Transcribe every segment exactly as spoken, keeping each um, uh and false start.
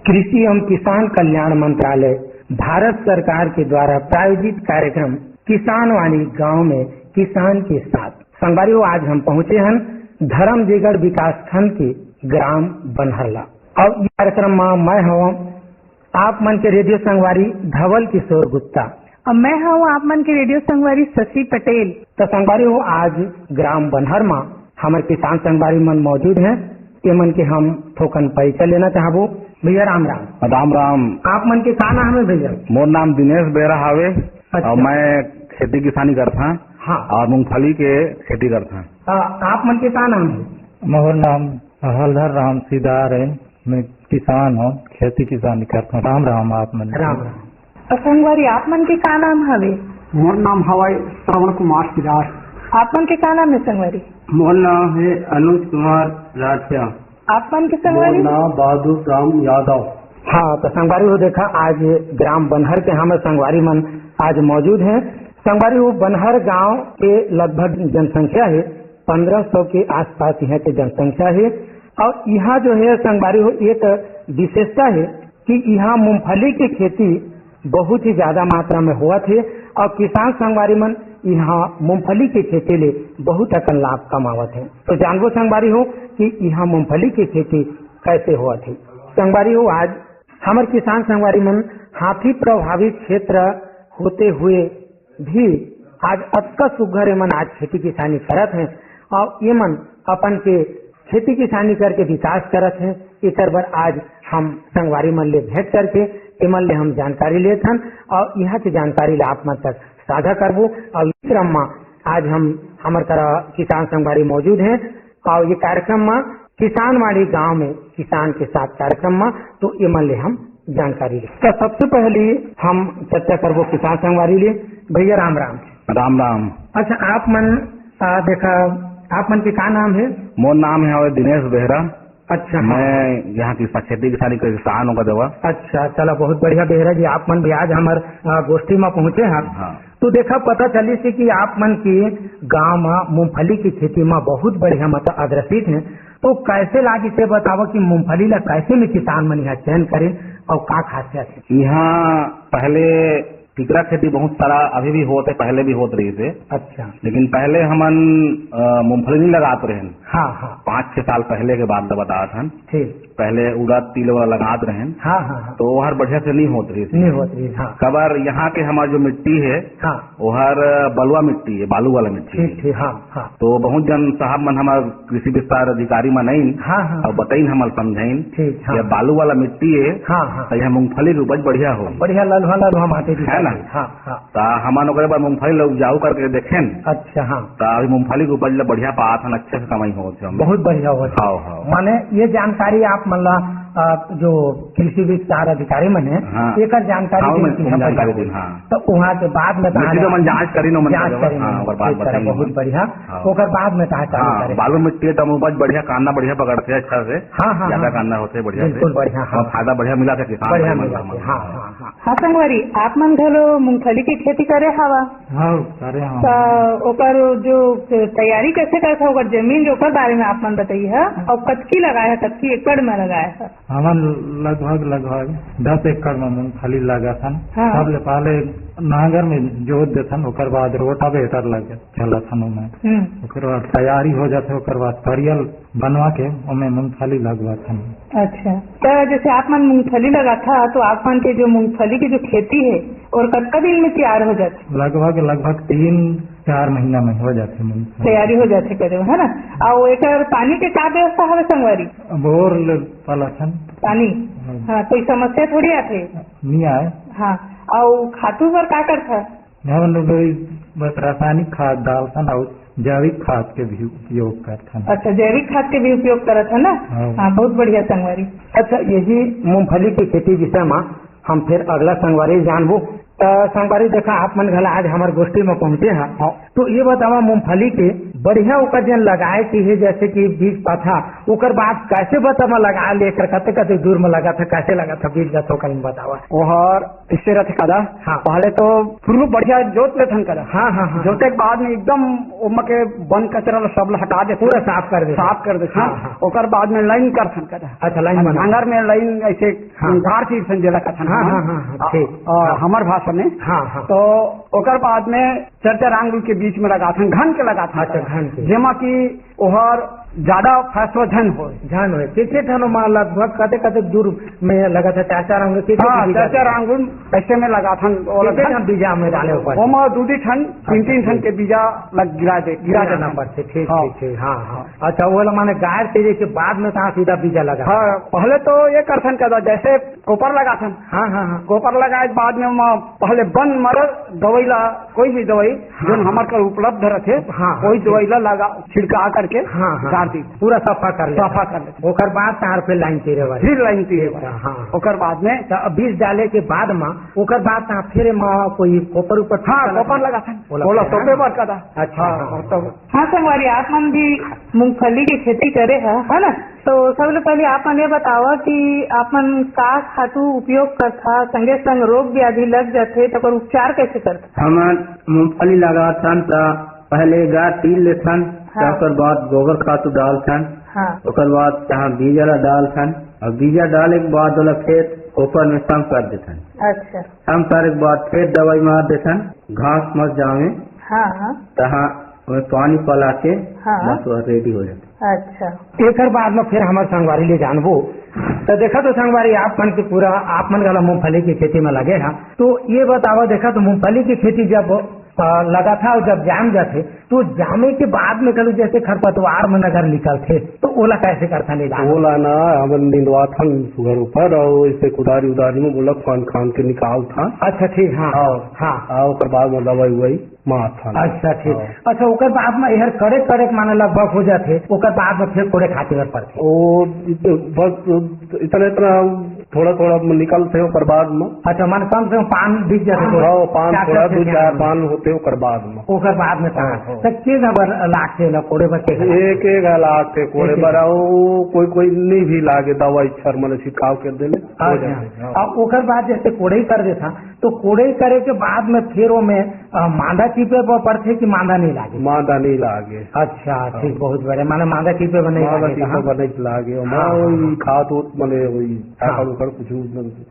कृषि एवं किसान कल्याण मंत्रालय, भारत सरकार के द्वारा प्रायोजित कार्यक्रम किसान वाणी गांव में किसान के साथ। संगवारी हो, आज हम पहुंचे हन धर्मजीगढ़ विकास खंड के ग्राम बनहरला। अब ये कार्यक्रम में मैं हूँ आप मन के रेडियो संगवारी धवल किशोर गुप्ता। और मैं हूँ आप मन के रेडियो संगवारी शशि पटेल। तो संगवारी हो, आज ग्राम बनहर में हमर किसान संगवारी मन मौजूद हैं, ये मन के हम थोकन परिचय लेना चाहबो। भैया राम राम। राम राम। आप मन के का नाम है भैया? मोर नाम दिनेश बेरा हावे। अच्छा। और मैं खेती किसानी करता। हाँ। और मूंगफली के खेती करता। आ, आप मन के का नाम है? मोर नाम हलधर राम सिदार है। मैं किसान हूँ, खेती किसानी करता हूँ। राम राम आप मन। राम राम। और संगवारी, आप मन के का नाम हवे? मोर नाम हवय श्रवण कुमार सिराज। आप मन के का नाम है संगवारी? मोर नाम है अनुज कुमार राठिया। आप मन के संगवारी? मोर नाम बहादुर राम यादव। हाँ, तो संगवारी हो, देखा, आज ग्राम बनहर के हमर संगवारी मन आज मौजूद हैं। संगवारी हो, बनहर गांव के लगभग जनसंख्या है पन्द्रह सौ के आसपास यहाँ के जनसंख्या है। और यहाँ जो है संगवारी हो, एक विशेषता है कि यहाँ मूंगफली के खेती बहुत ही ज्यादा मात्रा में होवत हे और किसान संगवारी मन यहाँ मूंगफली के खेती ले बहुत अकन लाभ कमावत हे। तो जानबो संगवारी हो कि यहाँ मूंगफली के खेती कैसे होवत हे। संगवारी हो, आज हमर किसान संगवारी मन हाथी प्रभावित क्षेत्र होते हुए भी आज अतका सुग्घर एमन आज खेती किसानी करत हें और एमन अपन के खेती किसानी करके विकास करत हें। एकर बर आज हम संगवारी मन ले भेंट करके एमन ले हम जानकारी लेत हन और इहाँ के जानकारी ला आप मन तक साझा करबो। और इस क्रम में आज हम हमर करा किसान संगवारी मौजूद हें और ये कार्यक्रम में किसान वाणी गांव में किसान के साथ कार्यक्रम में तो एमन ले हम जानकारी ले। तो सबसे पहले हम चर्चा करबो किसान संगवारी ले। भैया राम राम। राम राम। अच्छा, आप मन, आ, देखा, आप मन के का नाम है? मोर नाम है हवे दिनेश बेहरा। अच्छा, हाँ। मैं यहाँ की खेती किसानी के किसान हूँ का देवा। अच्छा, चला, बहुत बढ़िया बेहरा जी, आप मन भी आज हमर, आ, गोष्ठी में पहुँचे हैं। हाँ। तो देखा, पता चली से कि आप मन के गांव में मूंगफली की खेती में बहुत बढ़िया मतलब अग्रसित है। तो कैसे लागी से बताओ कि मूंगफली ला कैसे में किसान मन यहाँ चयन करें और का खासियत है? यहाँ पहले टिकरा खेती बहुत सारा अभी भी होत हे, पहले भी होत रहिस हे। अच्छा। लेकिन पहले हमन, अ, मूंगफली नहीं लगात रहेन। हाँ, हाँ। पाँच छह साल पहले के बात ला बतात हन। ठीक। पहले उड़द तिल वाला लगात रहेन। हाँ, हाँ, हाँ। तो ओहर बढ़िया से नहीं होत रहिस। नहीं होत रहिस, हाँ। काबर यहाँ के हमार जो मिट्टी हे, हाँ। ओहर बलुआ मिट्टी हे, बालू वाला मिट्टी ठीक, हे। ठीक, हाँ, हाँ। तो बहुत जन साहब मन हमार कृषि विस्तार अधिकारी मन आइन हाँ, हाँ, और हाँ। बताइन, हमन समझाइन ठीक, हाँ। कि बालू वाला मिट्टी हे, हाँ, हाँ। तो यहाँ मूंगफली के उपज बढ़िया हो। बढ़िया ललुहा ललुहा माटी है ना? दिखाई। हाँ, हाँ। तो हमन ओकरे बाद मूंगफली ला उपजाऊ करके देखेन। अच्छा, हाँ। तो अभी मूंगफली के उपज ला बढ़िया पात हन, अच्छे से कमाई होत हे। बहुत बढ़िया होत हे। हाँ, हाँ। माने ये जानकारी आप मन ला, अ, जो कृषि विस्तार अधिकारी मन हे, हाँ। एकर जानकारी हाँ, दिन मैं की हम जानकारी बढ़िया दिन, होत। हाँ। तो वहाँ के बाद में मिट्टी कहा तो मन जाए? जांच करी नो मन जांच करे, करी हाँ, नो। ओकर बाद ठीक तरह, बताई बहुत मन। बढ़िया। हाँ। ओकर बाद में कहा चालू हाँ, करे? बालू मिट्टी हे तो हम उपज बढ़िया, कांदा बढ़िया पकड़थे अच्छा से। हाँ, हाँ, ज्यादा हाँ। कांदा होथे बढ़िया बिल्कुल से। बढ़िया, हाँ। और फायदा बढ़िया मिला थे किसान बढ़िया भाई मन मिला ला थे, मन। हाँ, हाँ, हाँ। हाँ संगवारी, आप मन घलो मूंगफली के खेती करे हवा? हाँ, करे हवा। तो ओकर जो तैयारी कैसे करथे, ओकर जमीन के ओकर बारे में आप मन बताइए, हाँ? और कतकी लगाए है, कतकी एकड़ में लगाए है? हमन लगभग, लगभग दस एकड़ में मूंगफली लगाथन। हाँ। सबले पहले नांगर में जोत देथन, ओकर बाद रोटावेटर लगे चलाथन ओमे। हम्म। ओकर बाद तैयारी हो जाथे, ओकर बाद परियल बनवा के ओमे मूंगफली लगवाथन। अच्छा, तो जैसे आप मन मूंगफली लगाथा, तो आप मन के जो मूंगफली की जो खेती है, और कतका दिन में तैयार हो जाथे? लगभग, लगभग तीन चार महीना में हो जाथे मूंगफली। तैयारी हो जाथे करे, है ना? और एकर पानी के का व्यवस्था हवे संगवारी? बोर ले पलाथन। पानी? हाँ। हाँ, कोई समस्या थोड़ी आथे? नहीं आए। हाँ, और खातू बर का करथा? हमन लोग वही बस रासायनिक खाद डालथन और जैविक खाद के भी उपयोग करथन। अच्छा, जैविक खाद के भी उपयोग करत है ना? हाँ। हाँ, बहुत बढ़िया संगवारी। अच्छा, यही मूंगफली के खेती विषय में हम फिर अगला संगवारी जानबो। त संगवारी, देखा, आप मन घला आज हमर गोष्ठी में पहुंचे हैं। हाँ। तो ये बतावा, मूंगफली के बढ़िया ओकर जेन लगाए के हे, जैसे कि बीज पाथा, ओकर बाद कैसे बता म लगा ले, एकर कते कते दूर म लगा था, कैसे लगा था बीज ला, तो कहीं बतावा। ओहर इससे रथे कदा। हाँ। पहले तो फुल्लू बढ़िया जोत लेथन कदा। हाँ, हाँ, हाँ। जोते के बाद में एकदम ओमा के बन कचरा ला सब ला हटा देथन। पूरा साफ कर देथन। साफ कर देथन। हाँ, हाँ। ओकर बाद में लाइन करथन कदा। अच्छा, लाइन बना। नांगर में लाइन ऐसे हाँ। गाड़ चीरथन जेला कथन हाँ, हमन। हाँ, हाँ, हाँ, अ, ठीक। अ, हाँ। हमर भाषा में। हाँ, हाँ। तो ओकर बाद में चार चार आंगुल के बीच में लगाथन, घन के लगाथन। अच्छा, घन के। जेमा कि ओहर ज्यादा फैसला झन होय। झन होय। के, के ठन ओमा लगभग कते, कते दूर में लगाथन? चार, चार आंगुल के, के हाँ, बीघा चार, चार में? आंगुल ऐसे में लगाथन। ओला के, के घन ठन बीजा में डाले ऊपर? ओमा दू, दू ठन, तीन, अच्छा, तीन ठन ठीक। के बीजा लग गिरा दे, गिरा गिरा देना देथन। पड़थे, ठीक, हाँ। ठीक, ठीक, हाँ, हाँ। हाँ। अच्छा, वो ला माने गाड़ के जैसे बाद में तहाँ सीधा बीजा लगा? हाँ, पहले तो ये करथन कदा, जैसे कोपर लगाथन। हाँ, हाँ, हाँ। कोपर लगाए के बाद में ओमा पहले बन मर दवाई ला, कोई भी दवाई हाँ, जोन हाँ। हमर कर उपलब्ध रथे, हाँ, हाँ, वही ठीक। दवाई ला लगा, छिड़का करके हाँ, हाँ। गाड़ दी। पूरा सफा कर ले। सफा कर ले। ओकर बाद तार पे लाइन तीरे वाली। फिर लाइन तीरे ठीक वाली। है, हाँ। ओकर बाद में तो अब बीज डाले के बाद में, ओकर बाद तार फिर में कोई कोपर ऊपर हाँ, छिड़का कोपर लगा। लगाथन। ओला ओला फिर, तोपे हाँ। बर कदा। अच्छा, हाँ, हाँ, और हाँ। तब हाँ संगवारी, आप मन भी मूंगफली के खेती करे ह, है ना? तो सबले पहले आप मन ये बतावा कि आप मन का खातू उपयोग करथा, संगे संग रोग व्याधि लग जाथे तो ओकर उपचार कैसे करथा? हमन मूंगफली लगाथन त पहले गाड़ तीर लेथन, हाँ। त ओकर बाद गोबर खातू डालथन, हाँ। ओकर बाद तहाँ बीजा ला डालथन, और बीजा डाले के बाद ओला खेत ऊपर में सम कर देथन। अच्छा। सम करे के बाद फिर दवाई मार देथन, घास मत जामे। हाँ, हाँ। तहाँ ओमे पानी पला के हाँ। बस वह रेडी हो जाथे। अच्छा। एकर बाद में फिर हमर संगवारी ले जानबो। तो देखा तो संगवारी, आप मन के पूरा, आप मन घला मूंगफली के खेती में लगे हा, तो ये बतावा, देखा तो मूंगफली के खेती जब, अ, लगाथा और जब जाम जाथे, तो जामे के बाद में घलो जैसे खरपतवार मन अगर निकलथे, तो ओला कैसे करथन इलाज? ओला ना, हमन निंदवाथन सुघर ऊपर, और ऐसे कुदारी उदारी में ओला फांद खान के निकालथन। अच्छा, ठीक, हाँ, हाँ। हाँ। आ, ओकर बाद में दवाई उवाई मारथन। अच्छा, ठीक। हाँ। अच्छा, ओकर बाद में एहर कड़े कड़े के माने लगभग हो जाथे, ओकर बाद में फिर कोड़े खातिर पड़थे। ओ, बस इतना, इतना थोड़ा, थोड़ा निकलथे ओकर बाद में। अच्छा, माने कम से कम पान दिख जाथे हाँ, थोड़ा। हाँ, पान चार, थोड़ा, चार, दो, चार, चार पान होथे ओकर बाद में। ओकर बाद में हाँ, पान। हाँ। तो के घबर लागथे ला कोड़े बर के घबर? एक, एक लागथे कोड़े एक, एक। बर, अउ कोई, कोई नहीं भी लागे, दवाई छर माने छिड़काव कर देले, हो अच्छा। जाथे, हाँ। अब ओकर बाद जैसे कोड़े कर देथा, तो कोड़े करे के बाद में फिर ओमे, अ, मांदा चीपे पर पड़थे कि मांदा नहीं लागे? मांदा नहीं लागे। अच्छा, हाँ। ठीक, बहुत बढ़िया। माने मांदा चीपे पर नहीं मांदा लागे, चीपे हाँ। पर नहीं लागे। हाँ, हाँ, वही हाँ। खाद उत, माने वही हाँ। खाद उखड़ कुछ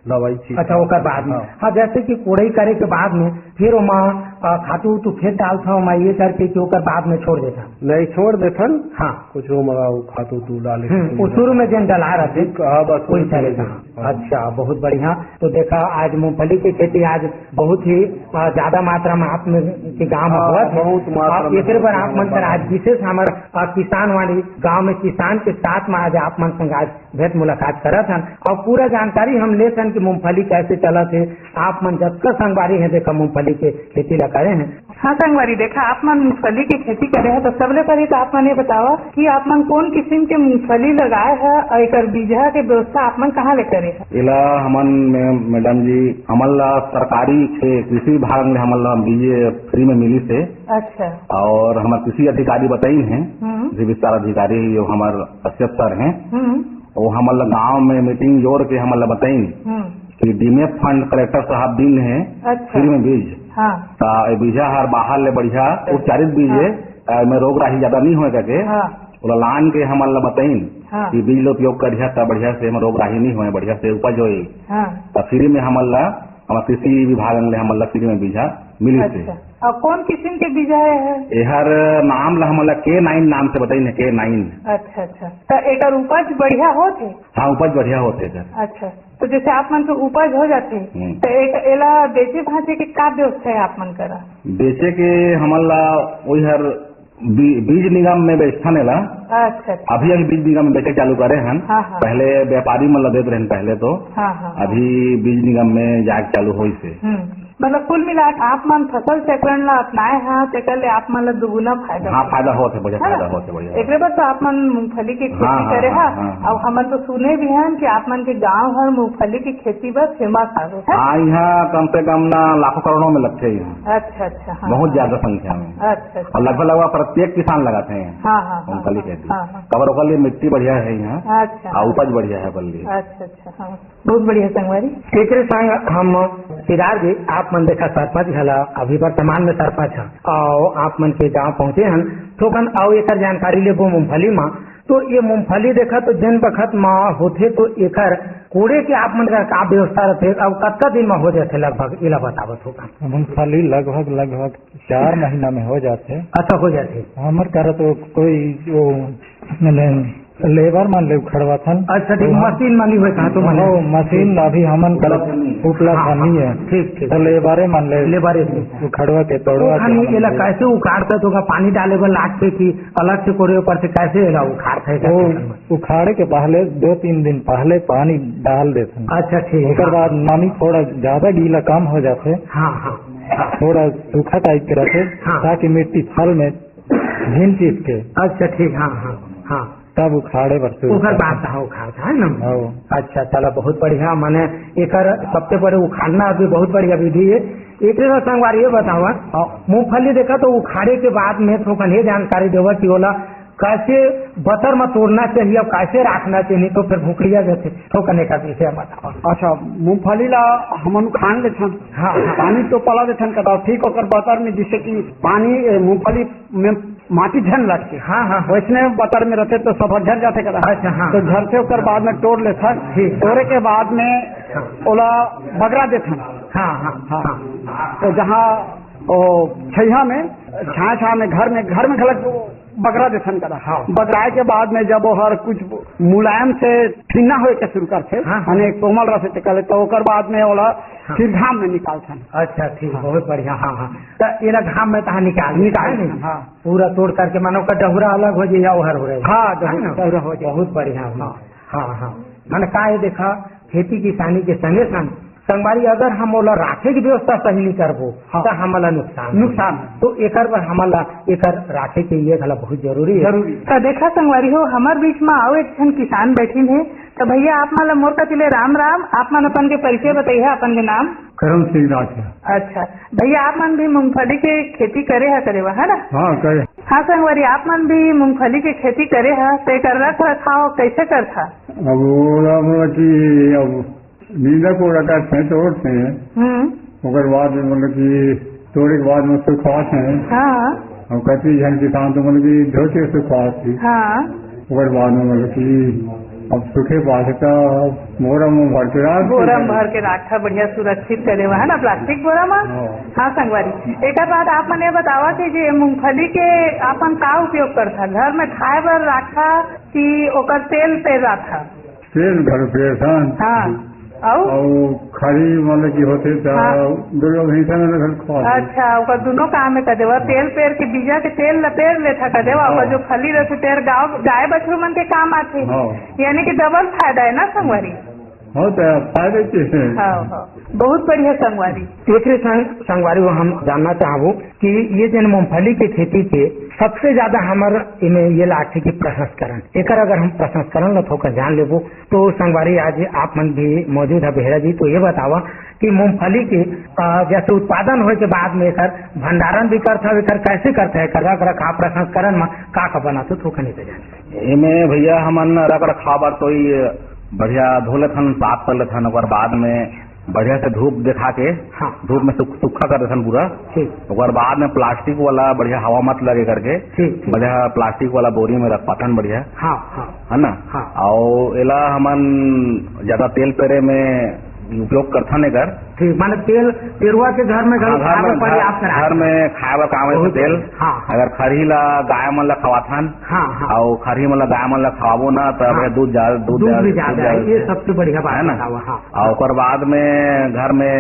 दवाई छिड़काव। अच्छा, ओकर बाद में। हाँ। हाँ, जैसे कि कोड़ई करे के बाद में फिर ओमा, अ, खातू उतू फिर डालथव, ओमा ये करके कि ओकर बाद में छोड़ देथव। नहीं, छोड़ देथन। हाँ। कुछ ओमा खातू उतू डाले हम्म, के वो शुरू में जेन डला रहथे, हाँ, बस वही वही चले चले था। जाथे। हाँ। अच्छा, बहुत बढ़िया। तो देखा, आज मूंगफली के खेती आज बहुत ही, अ, ज्यादा मात्रा में आप मन के गांव में हाँ, होवत हे। बहुत मात्रा और में एकरे बर होवत आप हे मन कर आज हमारे। विशेष हमर, अ, किसान वाणी गांव में किसान के साथ में आज आप मन संग आज भेंट मुलाकात करत हन और पूरा जानकारी हम लेत हन कि मूंगफली कैसे चलत हे। आप मन जतका संगवारी हे, देखा, मूंगफली के खेती ला करे हे। हाँ संगवारी, देखा, आप मन मूंगफली के खेती करे हे, तो सबले पहले तो आप मन ये बतावा कि आप मन कौन किस्म के मूंगफली लगाए हे और एकर बीजहा के व्यवस्था आप मन कहाँ ले करे हे? एला हमन में, मैडम जी, हमन ला सरकारी से कृषि विभाग में हमन ला बीज फ्री में मिलिस हे। अच्छा। और हमर कृषि अधिकारी बताइन हे, हम्म। कृषि विस्तार अधिकारी, जो हमर कश्यप सर हे, हम्म। वो हमन ला गांव में मीटिंग जोड़ के हमन ला बताइन हम्म। कि डीएमएफ फंड कलेक्टर साहब दिन हे अच्छा। फ्री में बीज। हाँ। ता ए बीजा हर बाहर ले बढ़िया उपचारित बीज हाँ। हे, एमे रोग राही ज्यादा नहीं होए करके। हाँ। ओला लान के हमन ला बताइन हाँ। कि बीज ला उपयोग करिहा ता बढ़िया से एमे रोग राही नहीं होए, बढ़िया से उपज होए। हाँ। ता फ्री में हमन ला, हमर कृषि विभाग ले हमन ला फ्री में बीजा मिलिस हे। अच्छा। और कौन किस्म के बीजा हे? एहर नाम ला हमन ला के नाइन नाम से बताइन हे, के नाइन। अच्छा, अच्छा। तो एकर उपज बढ़िया होत हे? हाँ, उपज बढ़िया होत हे एकर। अच्छा, तो जैसे आप मन के उपज हो जाथे, हम्म। तो एक, एला बेचे भांचे के का व्यवस्था हे आप मन करा? बेचे के हमन ला वही हर बी-, बीज निगम में बेचथन एला। अच्छा, अच्छा। अभी, अभी बीज निगम में बेचे चालू करे हन। हाँ, हाँ। पहले व्यापारी मन ला देत रहन पहले तो। हाँ, हाँ, हाँ। अभी बीज निगम में जाके चालू होइस हे। हम्म। मतलब कुल मिला के आप मन फसल चक्रण ला अपनाए हा, तेकर ले आप मन ला दुगुना फायदा हाँ, होथे। फायदा होत हे, बढ़िया है ना? फायदा होत हे, बढ़िया। एकरे बर तो आप मन मूंगफली के खेती हाँ, हाँ, करे हाँ, हा, हाँ, हाँ। अउ हमन तो सुने भी हन कि आप मन के गांव हर मूंगफली के खेती बर फेमस हवे, है? हाँ, यहाँ कम से कम ना लाखों करोड़ों में लगथे यहाँ। अच्छा, अच्छा, हाँ, बहुत हाँ। ज्यादा संख्या में। अच्छा, अच्छा। और लगभग, लगभग प्रत्येक किसान लगाथे यहाँ हाँ, हाँ, हाँ, मूंगफली हाँ, खेती। हाँ, हाँ। काबर ओकर लिए मिट्टी बढ़िया है यहाँ। अच्छा, और हाँ। उपज बढ़िया है ओकर लिए। अच्छा, अच्छा, हाँ। बहुत बढ़िया संगवारी। एकरे संग हम सिरार जी, आप मन देखा सरपंच घला, अभी वर्तमान में सरपंच ह, अउ आप मन के गांव पहुंचे हन, थोकन अउ एकर जानकारी लेबो मूंगफली मा। तो ये मूंगफली देखा तो जेन बखत मा होथे तो एकर कोड़े के आप मन का का व्यवस्था रथे, अउ कतका दिन मा हो जाथे लगभग, एला बतावत होगा। मूंगफली लगभग, लगभग चार महीना में हो जाथे। अच्छा, हो जाथे। हमर करा तो कोई वो, माने, लेबर मन ले उखड़वाथन। अच्छा, ठीक, तो हम मशीन मन ही होय कहाँ तो माने? हो, मशीन अभी हमन करा उपलब्ध नहीं है। उपलब्ध हाँ, नहीं है। हाँ, ठीक, ठीक। तो लेबरे मन ले लेबरे से। उखड़वा के, तो तोड़वा के खाली हमन एला ले। कैसे उखाड़ता तो का पानी डाले बर लागथे कि अलग से कोड़े ऊपर से कैसे एला उखाड़थे, वो कैसे करथे? उखाड़े के पहले, दो तीन दिन पहले पानी डाल देथन। अच्छा, ठीक, ओकर हाँ। बाद नमी थोड़ा ज्यादा गीला कम हो जाथे। हाँ, हाँ, हाँ। थोड़ा सूखा टाइप के रथे, हाँ। ताकि मिट्टी फल में झिन चिपके। अच्छा, ठीक, हाँ, हाँ, हाँ। तब उखाड़े बर शुरू ओकर करथे। बाद हाँ उखाड़ता है ना? हाँ। अच्छा, चला, बहुत बढ़िया। माने एकर सबसे पहले उखाड़ना अभी बहुत बढ़िया विधि है। एकरे में संगवारी ये बतावा, हाँ। मूंगफली देखा तो उखाड़े के बाद में थोकन ये जानकारी देवा कि ओला कैसे बतर में तोड़ना चाहिए और कैसे रखना चाहिए, तो फिर भुखड़िया जाथे। थोकन एकर विषय में बतावा। अच्छा, मूंगफली ला हमन उखाड़ लेथन। हाँ, हाँ। पानी तो पला देथन कदा, ठीक ओकर बतर में, जिससे कि पानी, ए, मूंगफली में माटी झन लटके। हाँ, हाँ। वैसने बतर में रथे तो सब झर जाथे कदा। अच्छा, हाँ। तो झरथे ओकर बाद में तोड़ लेथन। ठीक। तोड़े के बाद में हाँ। ओला बगरा देथन। हाँ, हाँ, हाँ। तो जहाँ ओ छइहा में, छाया छाया में, घर में, घर में घलक बगरा देथन कदा। हाँ। बगराए के बाद में जब ओहर कुछ मुलायम से ठिन्ना होए के शुरू करथे, हाँ। माने कोमल रथे ते कहले, तो ओकर बाद में ओला हाँ। फिर घाम में निकालथन। अच्छा, ठीक, हाँ। बहुत बढ़िया। हाँ, हाँ। त एला घाम में तहाँ निकाल निकाल देथन, हाँ। पूरा तोड़ करके, मानो ओकर डहुरा अलग हो जाए या ओहर हो रहे। हाँ, है ना? डहुरा हो जाए। बहुत बढ़िया। हाँ। हाँ, हाँ। माने का ये देखा, खेती किसानी के संगे संग संगवारी, अगर हम ओला राखे के व्यवस्था सही नहीं करबो, हाँ। त हमला नुकसान होही। नुकसान। तो एकर बर हमला एकर राखे के लिए घला बहुत जरूरी है। जरूरी। त देखा संगवारी हो, हमर बीच में आओ एक झन किसान बैठिन है। त भैया, आप मन ला मोर कति ले राम राम। आप मन अपन के परिचय बताइए, अपन के नाम। करम सिंह राठिया। अच्छा भैया, आप मन भी मूंगफली के खेती करे हा, करे वा, है ना? हाँ, करे। हाँ संगवारी, आप मन भी मूंगफली के खेती करे हा, तो एकर रख रखाव कैसे करथा? अब ओला मतलब कि अब नींदा कोड़ा करथे, तोड़थे। हम्म। ओकर बाद में मतलब कि तोड़े के बाद में सुखाथे। हाँ। और कति झन किसान तो मतलब कि धोके सुखाथे। हाँ। ओकर बाद में मतलब कि अब सूखे पाथे त बोरा में भर के राख बोरा में भर के राखा, बढ़िया सुरक्षित करे हुआ है ना, प्लास्टिक बोरा में। हाँ। हाँ संगवारी, एकर बाद आप मन ये बतावा कि जे मूंगफली के आपन का उपयोग करथा, घर में खाए बर राखा कि ओकर तेल पेर राखा? तेल घर पेरथन। हाँ। अउ? अउ खरी मतलब कि होथे त हाँ। दुर्गा भैंसा में घर खवा। अच्छा, ओकर दोनों काम में कर देवा, तेल पेर के बीजा के तेल ल पेर लेथा कर देवा, हाँ। ओकर जो फली रहथे तेल गाँव गाय बछरू मन के काम आथे। हाँ। यानी कि डबल फायदा है ना संगवारी? हाँ, तो फायदा के है। हाँ, हाँ। बहुत बढ़िया संगवारी। एकरे संग संगवारी वो हम जानना चाहबो कि ये जन मूंगफली के खेती के सबसे ज्यादा हमर इमे ये लागथे कि प्रसंस्करण, एकर अगर हम प्रसंस्करण ल थोकन जान लेबो तो संगवारी आज आप मन भी मौजूद है बेहरा जी, तो ये बतावा कि मूंगफली के, अ, जैसे उत्पादन होए के बाद में एकर भंडारण भी करथा, एकर कैसे करथा, एकर रख रखाव प्रसंस्करण में का का बनाथे, थोकन ही तो जान। एमे भैया हमन रख रखाव बर तो ये बढ़िया धो लेथन, साफ कर लेथन, ओकर बाद में बढ़िया से धूप दिखा के हाँ। धूप में सुख-, सूखा कर देथन पूरा। ठीक। ओकर बाद में प्लास्टिक वाला बढ़िया हवा मत लगे करके ठीक, ठीक। बढ़िया प्लास्टिक वाला बोरी में रख पाथन बढ़िया। हाँ, हाँ। है ना? हाँ। अउ एला हमन ज्यादा तेल पेरे में उपयोग करथन एकर। ठीक, माने तेल पेरवा के घर में हाँ, घर घर में, में, पर्याप्त घर, घर में खाए बर काम आथे बहुत तेल। बढ़िया। हाँ, हाँ। अगर खरही ला गाय मन ला खवाथन, हाँ, हाँ। अउ खरही मन ला गाय मन ला खवाबो ना, त हाँ। बढ़िया दूध जा-, दूध दूध जा-, भी दूध ज्यादा जा-, है, ये सबसे बढ़िया बात है ना? बतावा, हाँ। अउ ओकर बाद में घर में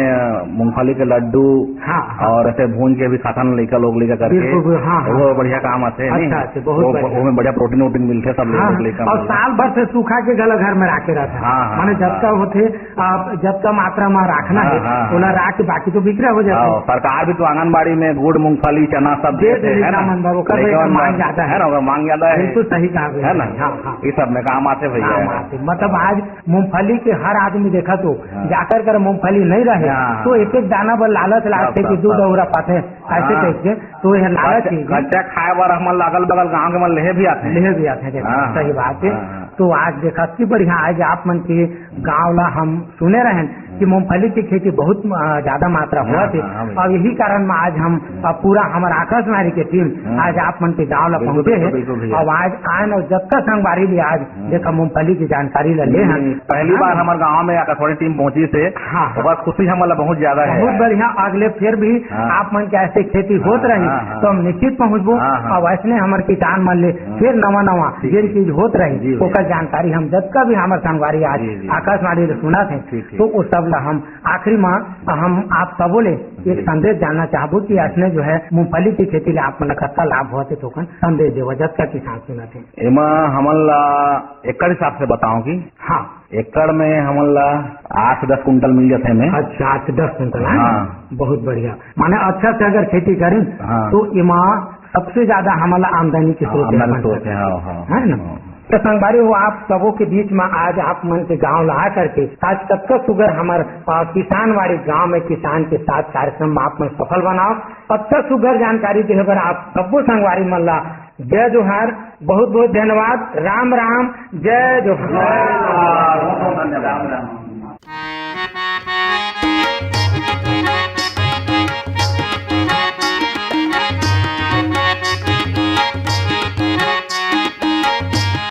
मूंगफली के लड्डू हाँ, हाँ। अउ ऐसे भून के भी खाथन लइका लोग, लइका करके। बिल्कुल, बिल्कुल, हाँ, हाँ। वो बढ़िया काम आथे, अच्छा, नहीं? अच्छा, बहुत वो, बढ़िया। वो में बढ़िया प्रोटीन वोटीन मिलथे सब हाँ, लोग, लइका अउ मन ला। साल भर से सूखा के घला घर में राखे रहथे। हाँ, हाँ, माने जब हाँ। तक होथे, आप जब का मात्रा में रखना हाँ, है, हाँ, ओला हाँ। राख के बाकी तो बिखरा हो जाता हाँ, है। सरकार भी तो आंगनबाड़ी में गुड़, मूंगफली, चना सब दे देते देली हैं ना। सामान बर, ओकर लेकिन बर मांग ज्यादा है। है ना, ओकर मांग ज्यादा है। बिल्कुल सही कहा आपने। है ना? हाँ, हाँ। ये सब में काम आते भैया। काम आते। मतलब आज मूंगफली के हर आदमी देखा तो हाँ। जाकर कर मूंगफली नहीं रहे, हाँ। तो एक एक दाना बर लालच लागते सब, कि सब, दो सब। दौरा पाते, ऐसे हाँ। टाइप के। तो ये लालच कच्चा, ही है। कच्चा खाए बर हमन ला अगल बगल गांव के मन लेहे भी आते हैं। लेहे भी आते हैं, देखा, हाँ, सही हाँ, बात है। हाँ, हाँ। तो आज देखा कि बढ़िया, आज आप मन के गांव ला हम सुने रहेन कि मूंगफली की खेती बहुत, अ, ज्यादा मात्रा हाँ, हुआ थी। हाँ, हाँ, भैया। अब यही कारण में आज हम, अ, पूरा हमारा आकाशवाणी के टीम हम्म। आज आप मन के गांव ला बिल्कुल, पहुंचे बिल्कुल, हैं। बिल्कुल, भैया। अब आज आयन और जतका संगवारी भी आज हम्म। देखा मूंगफली की जानकारी ला ले हैं। हम्म, पहली हाँ। बार हमारे गांव में आकाशवाणी टीम पहुंची से हाँ, हाँ। ओकर खुशी हमन ला बहुत ज्यादा है। बहुत बढ़िया, अगले फिर भी हाँ। आप मन के ऐसे खेती होत हाँ, रही हाँ, हाँ। तो हम निश्चित पहुंचबो। हाँ, हाँ। और वैसने हमर किसान मन ले हम्म। फिर नवा नवा ठीक, जेन ठीक। चीज होत रही जी, जी। ओकर जानकारी हम जतका भी हमर संगवारी आज जी, जी। आकाशवाणी ले सुनत हैं, ठीक, ठीक। तो वो सब ला हम आखिरी में हम आप सबो ले एक जी। संदेश जानना चाहबो कि ऐसने जो है मूंगफली की खेती ले आप मन ला कतका लाभ होत हे, तो ओकर संदेश देवा जतका किसान सुनत हैं। एमा हमन ला एकड़ हिसाब से बताओ कि हाँ। एकड़ में हमन ला आठ दस कुंटल मिल जाथे में। अच्छा, आठ दस कुंटल, है ना? हाँ। बहुत बढ़िया। माने अच्छा से अगर खेती करें हाँ। तो एमा सबसे ज्यादा हमन ला आमदनी के हाँ, स्रोत आमदनी बन स्रोत सकथे। है, हाँ, हाँ, है ना? हाँ। तो संगवारी हो, आप सबो के बीच में आज आप मन के गांव ला आ करके आज कतका सुघर हमर, अ, किसानवाड़ी गांव में किसान के साथ कार्यक्रम में आप मन सफल बनाओ। कतका सुघर जानकारी देहे बर आप सबो संगवारी मन ला जय जोहार, बहुत बहुत धन्यवाद, राम राम, जय जोहार।